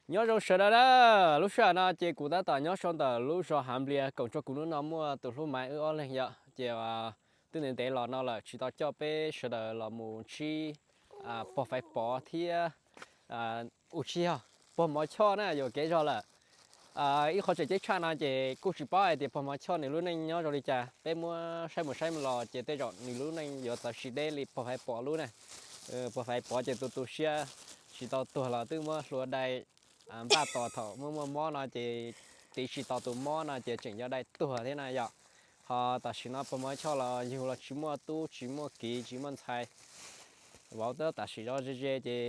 Nyob zoo sawv daws na, lub sij hawm no ces kuv tab tom nyob sau ntawm lub zos Hav Nplias koom tso kuv hnub no muaj tus hlub Maiv wb ob leeg yom, ces twb ntev ntev los no lawm tsis tau coj peb sawv daws los mus ntsib pog Faiv Pov thiab, ua tsis yog, pog Mov Choj na yuam kev zog lawm. Ib qhov tseem ceeb tshaj no ces kuj tsis paub hais tias pog Mov Choj nws lub neej nyob zoo li cas, peb muab saib mus saib los ces tej zaum nws lub neej yuav txawv tsis deb li pog Faiv Pov lub na. Pog Faiv Pov ces tu tu siab tsis tau tuag los twb muab hlua dai npaj tos, thaum muaj muaj mob no ces tiv tsis tau tus mob no ces tseem yog dai tuag thiab na yom. Ho tam sim no pog Mov Choj los yug los tsis muaj tub tsis muaj kiv tsis muaj ntxhais, vauv twb tam sim zov ze ze ces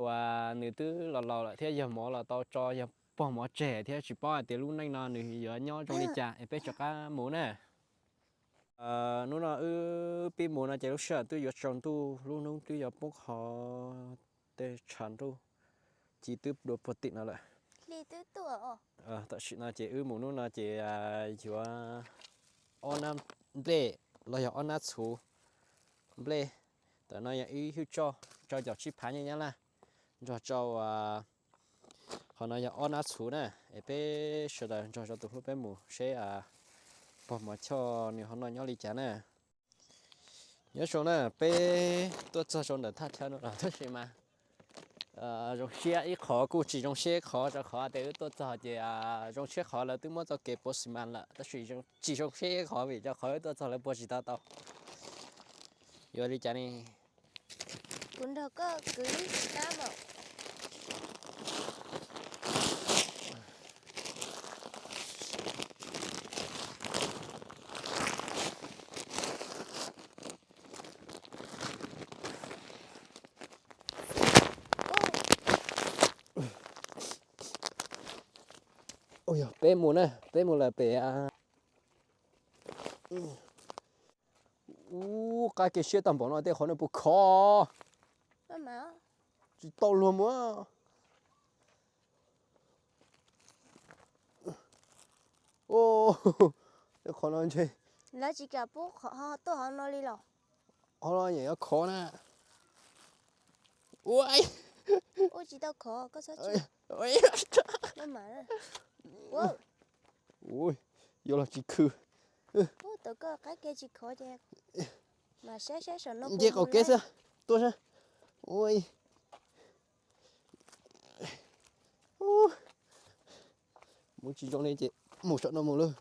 uas nws twb los laus lawm thiab yog mov los tau tso yog pog mov tseg thiab tsis paub hais tias lub neej no nws yuav nyob zoo li cas es peb rov qab mus na. Hnub no wb pib mus no ces lub sij hawm twb yuav tsaus ntuj, lub hnub twb yuav poob qho, tej tshav ntuj ci twb dua puag tim no lawm. Tam sim no ces wb mus hnub no ces yuav ob nab nplej los yog ob nab txhuv nplej. Tam no yog ib hwj tsoj rau caum tsib phav nyiaj Nyab Laj, nrog rau qhov no yog ob nab txhuv na. Es peb sawv daws nrog rau tus hlub peb mus seb pog Mov Choj nws ho noj nyob li cas na. Nyob zoo na, peb tuaj txog rau ntawm thaj chaw no los tab sis mas zoo siab ib qhov kuj tsis zoo siab ib qhov, rau qhov tias wb tuaj txog ces zoo siab qhov lawv twb muab txoj kev puav xi mas lawm, tab sis tsis zoo siab ib qhov vim rau qhov wb tuaj txog lawv puav tsis tau tau. Yuav li cas ne? Kuv nrog koj kwv ib nab mas. Yog peb mus na, peb mus lawm pem. Ub, qab kev siab tag npaum no tej qhov no puas khov? Tsis tau luag mus. Tej qhov no ntshe lawv tsis kam pub tuaj hauv no li los? Qhov no nyiam yuav khov na. Ua, ua tsis tau khov, koj txhob tsis. Ua, yuav los tsis khw. Ua tau koj qab kev tsis khov ces mam saib saib saum no nce qab kev xwb. Tuaj saib. Ua, mus tsis zoo li ces mus saum no mus lauj.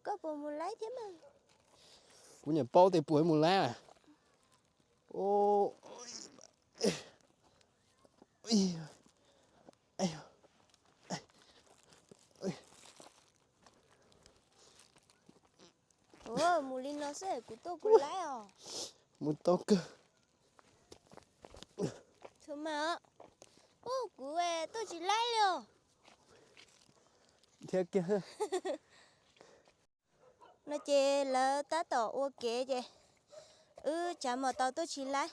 Koj puas mus laib thiab mas? Kuv nyiam paub tias puas mus laib. Mus li no xwb kuv tuaj kuv laib os. Mus tau kawg. Txhua mas, ub, kuv tuaj tsis laib li os. Thiab kiag. No ces lawv tab tom ua kev ces wb tsav mos tau tuaj tsis laib,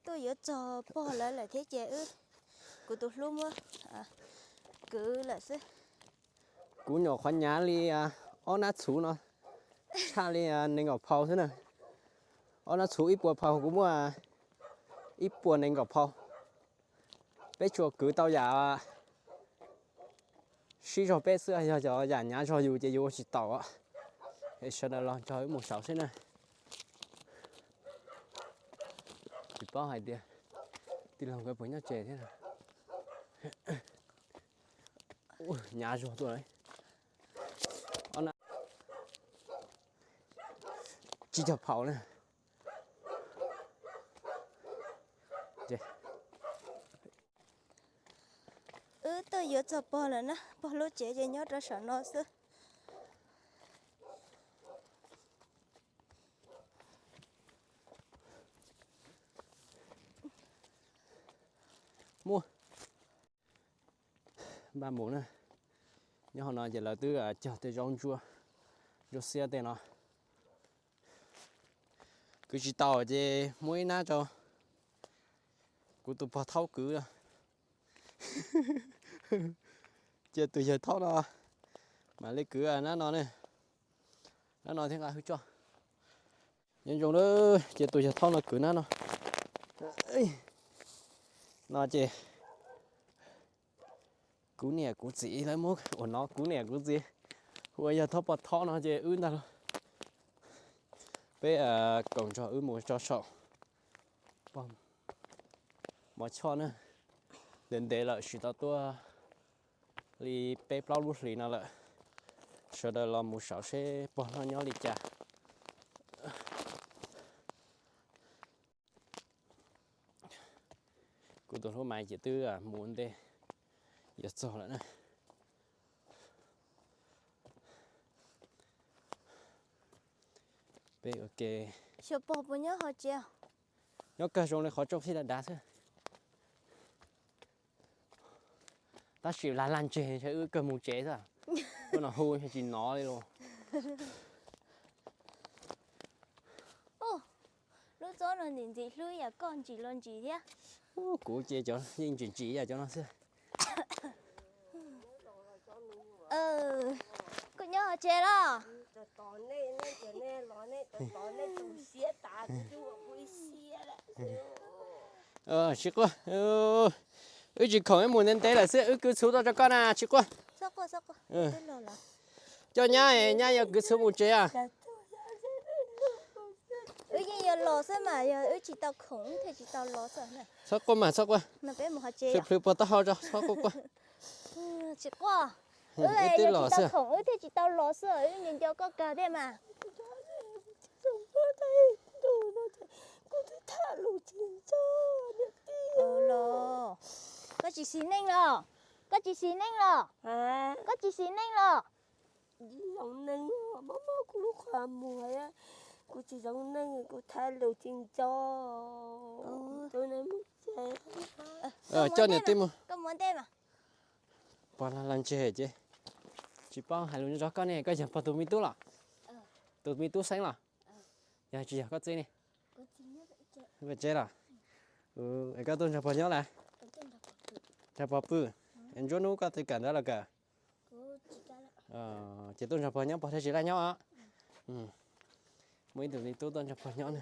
tuaj yuav txog pog lawv lawm thiab ces wb, kuv tus hlub muab kwv lawm xwb. Kuv nyuam qhuav nyav li ob nab txhuv no, tshaj li nees nkaum phau xwb na. Ob nab txhuv ib puas phau, kuv muaj ib puas nees nkaum phau. Peb tsuas kwv tau yam sib zog peb xwb, yog cov yam nyav zog yus ces yus ua tsis taus. Es sawv daws los nrog wb mus saud xwb na. Tsis paub hais tias tij laug nkawd puas nyob tsev thiab. Nyav zog tuaj. Tsib caug phau na. Wb tuaj yuav txog pog lawm na, pog lub tsev ces nyob rau saum no xwb. Muaj npaj mus na. Nyob hauv no ces lawv twb cog tej zaub ntsuab, ntsuab xiab tej no. Kwv tsis tau ces muab ib nab rau kuv tus pog thaub kwv. Cia tus yawg thaub no mam li kwv nab no ne. Nab no thiab nqa hwj tso. Nyob zoo lawm, cia tus yawg thaub no kwv nab no. No ces kuv niam kuv txiv lawv muab ua no, kuv niam kuv txiv ua yog thob pov thob no ces wb ntag los. Peb kaum nrog wb mus tso saum pog Mos Choj na. Ntev ntev lawm tsis tau tuaj li peb plaub lub hlis no lawm. Sawv daws los mus saum seb pog loj nyob li cas. Kuv tus hlub mas ces twb mus ntej yuav txog lawm na. Peb ua ke. Xyov pog puas nyob hauv tsev. Nyob kawg zoo li qhov rooj thiab dav dav xwb. Tab sis lag lag ntseg ntshe wb kawg mus tsev xwb. Ua no hu tsis hnov li los. Lub txob no ntxim ntxim hlub yam koj ntsim los ntsim thiab. Kuv ces cov yeej ntsim ntsim yam cov no xwb. Koj nyob hauv tsev los? Tsis quaj, wb tsis khoom, wb mus ntev ntev lawm xwb, wb kwv txhuv tuaj tso koj na, tsis quaj. Coj nyab, nyab yuav kwv txhuv mus tsev os. Wb yeej yuav los xwb mas, yog wb tsis tau khoom thiaj tsis tau los xwb. Txhob quaj mas, txhob quaj. Plhws plhws puag taub hau tso, txhob quaj quaj. Tsis quaj, wb twb los xwb. Khoom wb thiaj tsis tau los xwb, wb nco nco koj kawg thiab mas. Koj tsis xis neej los? Koj tsis xis neej los? Koj tsis xis neej los? Zoo neeg, mob mob kuv lub qhov muag, kuv tsis zoo neeg, kuv thab lus tsis nco. Coj niam tij mus. Pog lag lag ntseg ces tsis paub hais lus nrog koj ne, koj yog pog tus me tub los? Tus me tub xeeb los? Yog tsis yog koj txiv ne? Pem tsev los? Es koj tuaj nrog pog nyob lawm? Nrog pog pw. Es Ntsuab Hnub koj twb kawm ntawv los kawm? Ces tuaj nrog pog nyob, pog thiaj tsis laj nyob os. Muaj ib tug me tub tuaj nrog pog nyob ne.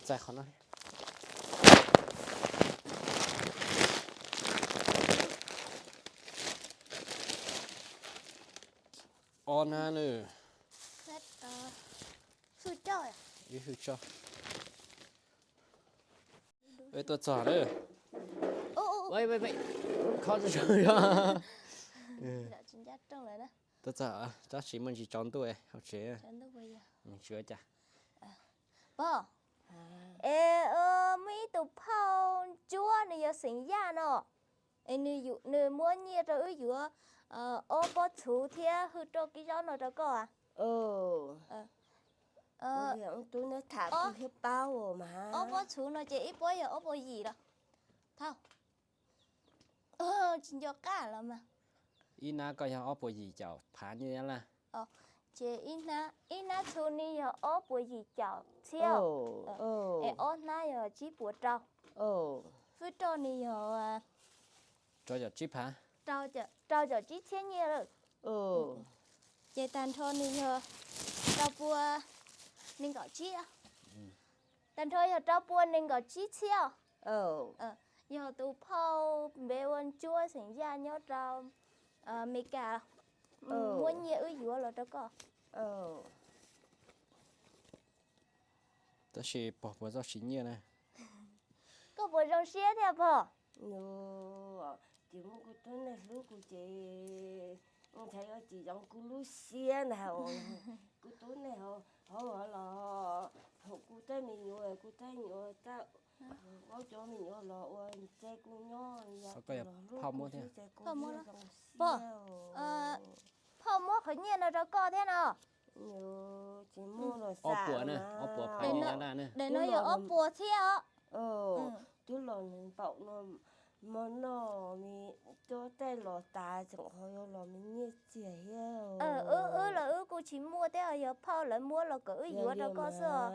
Txais qhov no. Ob hnab na. Ib hwj tso. Tuaj txog lawm. Khob tsis zoo. Tuaj txog, tab sis muaj ntsis tsaus ntuj hauv tsev. Tsis ua cas. Pog, es muaj ib tug phauj ntsuab nws yog xeem Yaj no, es nws muab nyiaj rau wb yuav ob pob txhuv thiab hwj roj kib zaub no rau koj. Tub neb tham kuv thiaj paub mas. Ob pob txhuv no ces ib pob yog ob puas yim los? Thaum tsis nco qab los mas. Ib hnab koj yog ob puas yim caum phav nyiaj Nyab Laj. Ces ib hnab txhuv ni yog ob puas yim caum txhiab, es ob hnab yog tsib puas rau. Hwj roj ni yog rau caum tsib phav, rau caum tsib txhiab nyiaj lawm. Ces tag nrho nws yog rau pua nees nkaum tsib, tag nrho yog rau pua nees nkaum tsib txhiab. Yog tus phauj npe ua Ntsuab xeem Yaj nyob rau Amelikas muab nyiaj wb yuav los rau koj. Tab sis pog puas txawj siv nyiaj na? Koj puas zoo siab thiab pog? Ces muaj kuv tub neeg hlub kuv ces ntshai yuav tsis zoo kuv lub siab ntag. Kuv tub neeg hauv los, thaum kuv tej me nyuam, kuv tej nyuam, kuv cov me nyuam los ua ntse kuv nyob, yog kuv los hlub kuv xwb ces kuv zoo siab. Phauj muab qhov nyiaj no rau koj thiab no. Tsis muaj los xav na, ob puas phav nyiaj Nyab Laj na. Daim no yog ob puas thiab os. Twb los npaum no, hmo no me cov tej los tas tseem ho yuav los me nyiaj txiag thiab. Wb los wb kuj tsis muaj thiab, yog phauj lawv muab los kom wb yuav rau koj xwb os.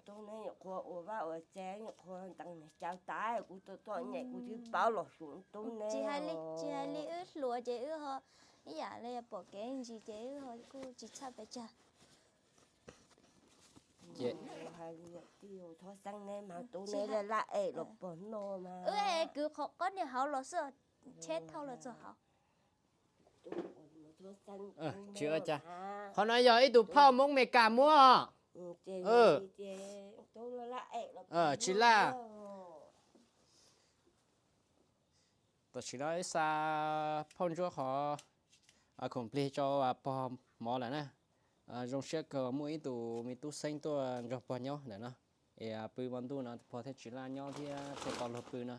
Tub neeg nyuam qhuav ua vaj ua tsev, nyuam qhuav ntees niag cawv tas, kuv tuaj tuaj nyem kuv twb paub los xyuas tub neeg. Tsis hais li wb hluas ces wb ho Ib yam li pom kev ntsis ces wb kuj tsis txhawj pes tsawg. Ces hais niam tij, thov xeeb neb mas tub neb laj laj es los pog noj mas. Wb es kwv qhov qob niag hauv los xwb, tsheb thauj los txog hauv. Tsis ua cas. Qhov no yog ib tug phauj Hmoob Meskas muab. Tsis laj. Tam sim no ib xa phauj ntsuab qhov khoom plig rau pog mov lawm na. Zoo siab kawg muaj ib tug me tub xeeb tuaj nrog pog nyob ntawm no. Es pw ua ntuj no pog thiaj tsis laj nyob thiab thiaj tau luag pw no.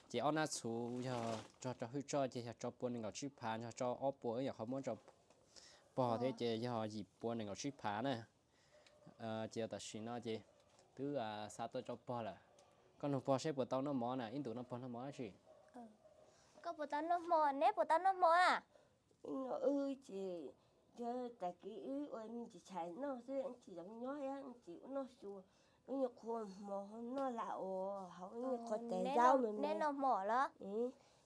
Ces ob nab txhuv yog nrog rau hwj tsoj ces yog rau pua nees nkaum tsib phav, nrog rau ob pua wb nyuam qhuav muab rau pog thiab ces yog yim pua nees nkaum tsib phav na. Ces tam sim no ces twb xa tuaj rau pog lawm. Koj nug pog seb puas tau noj mov na, ib ntus no pog noj mov dab tsi? Koj puas tau noj hmo, neb puas tau noj hmo na? Wb ces yog tag kis wb ua me ntsis tshais noj xwb, tsis zoo nyob, tsis noj xyuas, wb nyuam qhuav hmo noj lam ua hauv, wb nyuam qhuav tes zaub me me. Neb noj hmo los?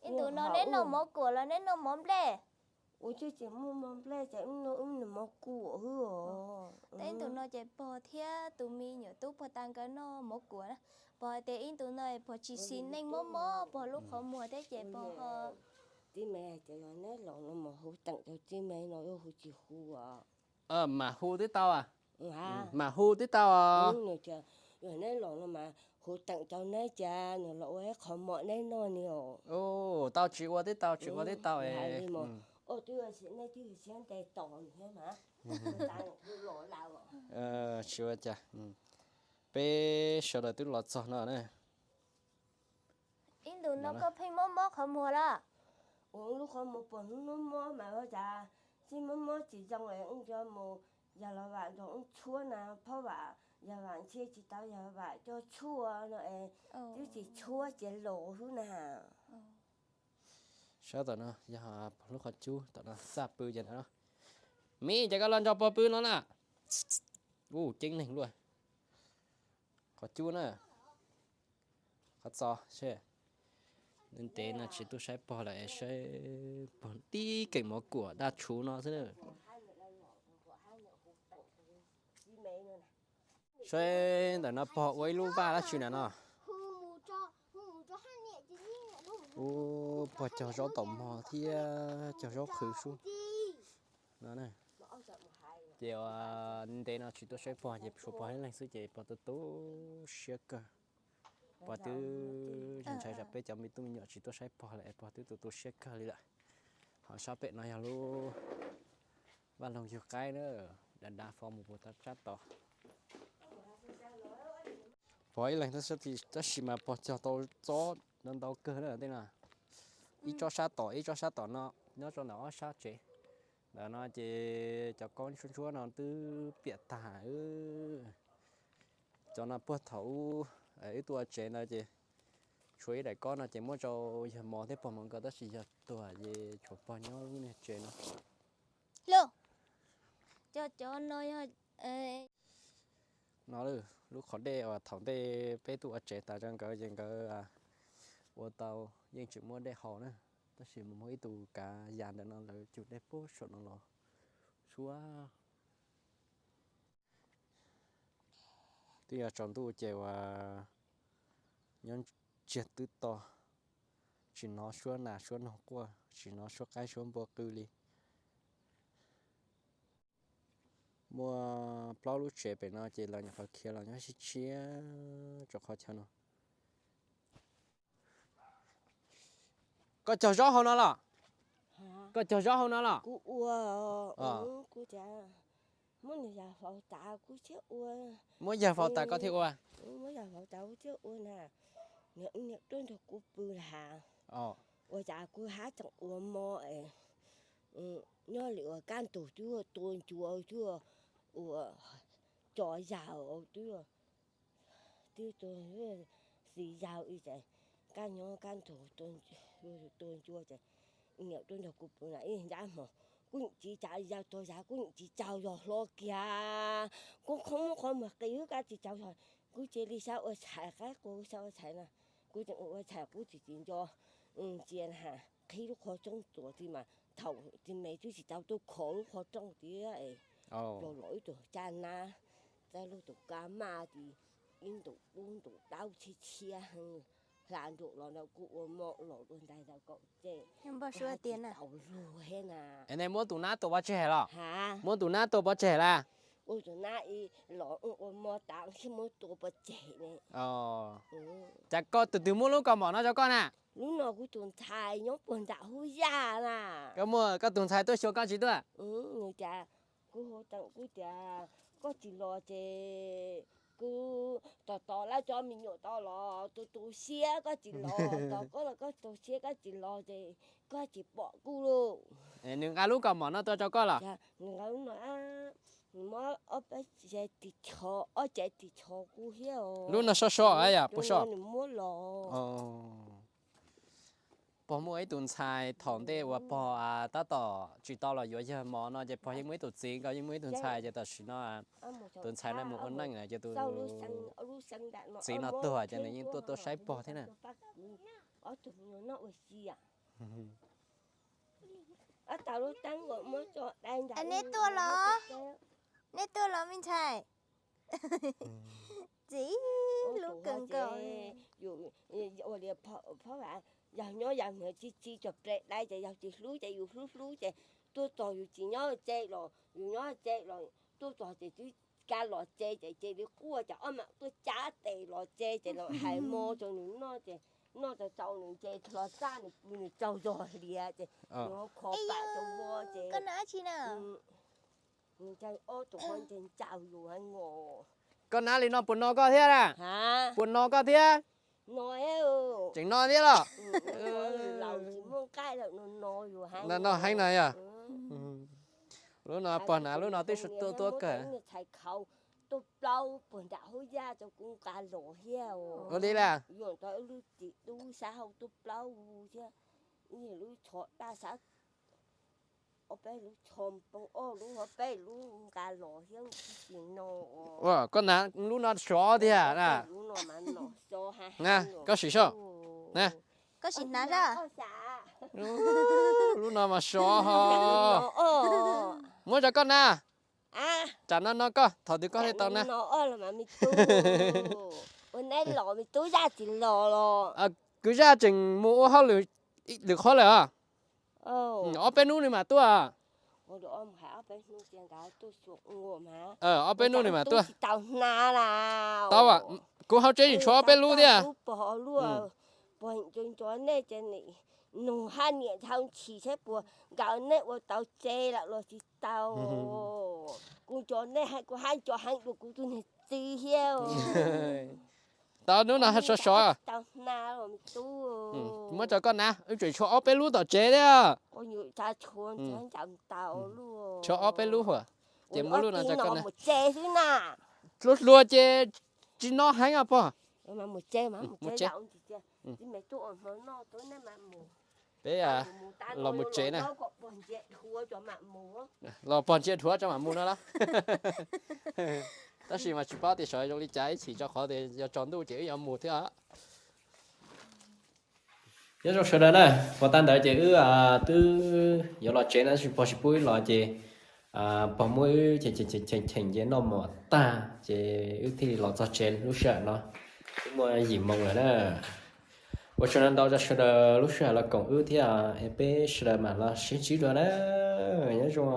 Ib ntus no neb noj mov kuam los neb noj mov nplej? Ua tsis tsis muaj mov nplej ces wb noj wb noj mov kuam xwb os. Ib ntus no ces pog thiab tus me nyuam tub pog tas nkawd noj mov kuam na. Pog hais tias ib ntus no pog tsis xis neej mob mob pog lub qhov muag thiab ces pog ho. Txiv Maiv, ces yog neb los no mas hu teem rau Txiv Maiv no yuav hu tsis hu os? Mam hu twb tau. Mam hu twb tau. Yog neb los no mas hu teem rau neb ces nws los ua ib qho mov neb noj ni os. Tau, tsis ua twb tau, tsis ua twb tau. Twb yog siab neb twb yog siab ntev tos thiab mas. Tsis ua cas. Peb sawv daws twb los txog no na. Ib ntus no koj pheej mob mob qhov muag los? Ua lub qhov muag puas hnub hnub mob mas ua cas tsis mob mob tsis zoo es wb cov mus yog los vam nrog wb tshuab na, phob vam yog vam ntshe tsis tau yog vam coj tshuaj no es twb tsis tshuab ces los xwb na. Sab tom no yog lub qhov cub tom no txaj pw ces ntawd no. Mib, ces koj los nrog pog pw no na. Ub, ceeb neeg luaj. Qhov cub na. Qhov txos seb. Ntev no tsis tuaj saib pog lawm, saib pog tib keem mov kuam daj tshuv no xwb na. Saib ntawm no pog ua ib lub vaj dab tsi na no. Ub, pog cog zaub taum mog thiab cog zaub qhwv sub no. Ces ntev no tsis tuaj saib pog ces tshuav pog ib leeg xwb ces pog tu tu siab kawg. Pog twb ntshai tsam peb cov me tub me nyuam tsis tuaj saib pog lawm es pog twb tu tu siab kawg li lawm. Ho sab pem no yog lub vaj loog yug qaib na, dav dav fo mus puag ta sab tod. Pog ib leeg tab sis mas pog cog tau tsob ntau ntau kawg na tej no. Ib tsob sab tom, ib tsob sab tom no, nyob rau ntawm ob sab tsev. Ntawm no ces cov kaub ntsuab ntsuab no twb piam tag. Cov no puag thaum ub wb tuaj tsev ntawd ces tshuav ib daim kob no ces muab rau yawg mos thiab pog mos nkawd tab sis yawg tuag ces tshuav pog nyob lub niag tsev no. Cov, cov no yog no lub qhov dej uas thaum ntej peb tuaj ua tsev tas rau nkawd ces nkawd ua tau yeej tseem muaj dej haus na. Tab sis mus muaj ib tug kav yas ntawm no lawv cug dej puag saum no los suab. Twb yog tsaus ntuj ces uas nyob tsiag twb to, tsis hnov suab nas suab noog quaj, tsis hnov suab qaib suab npua qw li. Muaj plaub lub tsev pem no ces lawv nyuam qhuav khiav los nyob sib tshiab rau qhov chaw no. Koj cog zaub hauv no los? Koj cog zaub hauv no los? Kuv ua, kuv muab niag yas faus tas kuv thiaj ua. Muab yas faus tas koj thiaj ua? Muab yas faus tas kuv thiaj ua na. Niam tuaj nrog kuv pw na. Ua cas kuv hab tseem ua mov es nyob li uas kab ntug twb tua ncua twb ua co yas twb twb tua xis yas ib ces kab nyob kab ntug tua ncua ces niam tuaj nrog kuv pw na ib ncab hmo kuv yeej tsis tsaug yas tog yas kuv yeej tsis tsaug yog hlo kiag. Kuv qhov muab qhov muag qis wb kab tsis tsaug yog kuv cia li xav ua tshais qaib qua xav ua tshais na. Kuv tseem ua tshais kuv tsis tsis nco ntsia na ha qhib lub qhov tsoob tuam ti mas thaum txiv me twb tsis tau tuaj kho lub qhov rooj tiag. Los los ib tug caj nab, txawb lub tus kab maj ti, ib ntus dub ntus daub txhia txhia heev, hla nruam los ntawd kuj ua mov los dua ntais ntawd kaum ceg. Npog suab tias na. Tau luag thiab na. Es nej muab tus nab tua pov tseg los? Muab tus nab tua pov tseg lawm? Ua tus nab los ua mov tas thiab muab tua pov tseg ne. Cas koj tus twg muab lub kaus mom no rau koj na? Lub no kuv tus ntxhais nyob puag nram Hub Yaj na. Koj muaj koj tus ntxhais tuaj xyuas koj tsis tuaj? Nws tias, kuv hu teem kuv tias koj tsis los ces kuv tos tos lawv cov me nyuam tau los tu tu siab koj tsis los, tos koj los koj tu siab koj tsis los ces koj tsis pom kuv lauj. Nws nqa lub kaus mom no tuaj rau koj los? Nws nqa lub no, nws muab ob peb tsev ris tsho, ob tsev ris tsho kuv thiab. Lub no so so yom, puas so? Nws muab los. Pog muaj ib tug ntxhais thaum ntej uas pog tab tom tsis tau los yuav yawg mov no ces pog yeej muaj ib tug txiv, nkawd yeej muaj ib tug ntxhais ces tam sim no tus ntxhais no mus ua neej lawm ces tus txiv no tuag ces nws yeej tuaj tuaj saib pog thiab na. Nej tuaj los, nej tuaj los me ntxhais. Txiv, lub kawg nkaus. Ua li, yog nyob yam tsis txi cov ple dai ces yog tsis hlub ces yus hlub hlub ces tuaj txog yus tsis nyob tsev los yus nyob tsev los tuaj txog ces twb kav los tsev ces cia li quaj ces ob mam tuaj cab tes los tsev ces los hais mov rau nws noj ces noj tau tau nws nce hlo txaj nws pw nws tsaug zog hlias ces nws kho pam rau vov ces nws ntsaws ob tug qhov ntseg ntsaws yus heev os. Koj nab li no puas no koj thiab na? Puas no koj thiab? Tseem no thiab los? Laus tsis muaj nqaij lawm no no yus heev. No no heev no yog. Lub no pog hnav lub no twb tuaj tuaj kawg. Txhais khaus tuaj plaub puag nram Hub Yaj rau kuv nqa los thiab. Ua li las? Yuav tau ib lub tim dub sab hauv tuaj plaub thiab, ib lub tsho daj sab, ob peb lub tsho poob, ob lub ob peb lub nqa los thiab tsis no. Koj hnav lub no sov tiag na. Lub no mas no sov heev. Koj sim soj na. Koj sim hnav soj. Lub no mas sov ho. Muab rau koj na. Tsam no no koj thaum twg koj thiaj tau na. Ua neb los me tub zaj tsis los los. Kwv zaj tseem mus ua hauj lwm qhov lawm os. Ob peb hnub nws mam tuaj. Ob peb hnub nws mam tuaj. Tau, kuv hauv tsev tseem tshuav ob peb lub thiab. Puag nco nco nej ces nug haj niam dhau ntshis saib puas nkawd nej ua tau tsev lawm los tsis tau. Kuv nco nej heev, kuv haj nco heev dua kuv tus niag txiv thiab. Tau, hnub no sov sov. Muab rau koj na, wb tseem tshuav ob peb lub tom tsev thiab. Tshuav ob peb lub hos, ces muab lub no rau koj na. Hluas hluas ces tsis no heev os pog. Peb los mus tsev na. Los pog ntsia dhuav tso mam mus no los. Tab sis mas tsis paub tias sov zoo li cas, ib chim tso qhov tias yog tsaus ntuj ces wb yuav mus thiab. Nyob zoo sawv daws na, pog tag ntawd ces wb twb yuav los tsev na, tab sis pog tsis pub wb los ces pog muab wb cheem cheem nce noj mov tag ces wb thiaj li los txog tsev lub sij hawm no. Twb muaj yim moo lawm na. Ua tsaug ntau rau sawv daws lub sij hawm los koom wb thiab, es peb sawv daws mam los sib ntsib dua na. Nyob zoo.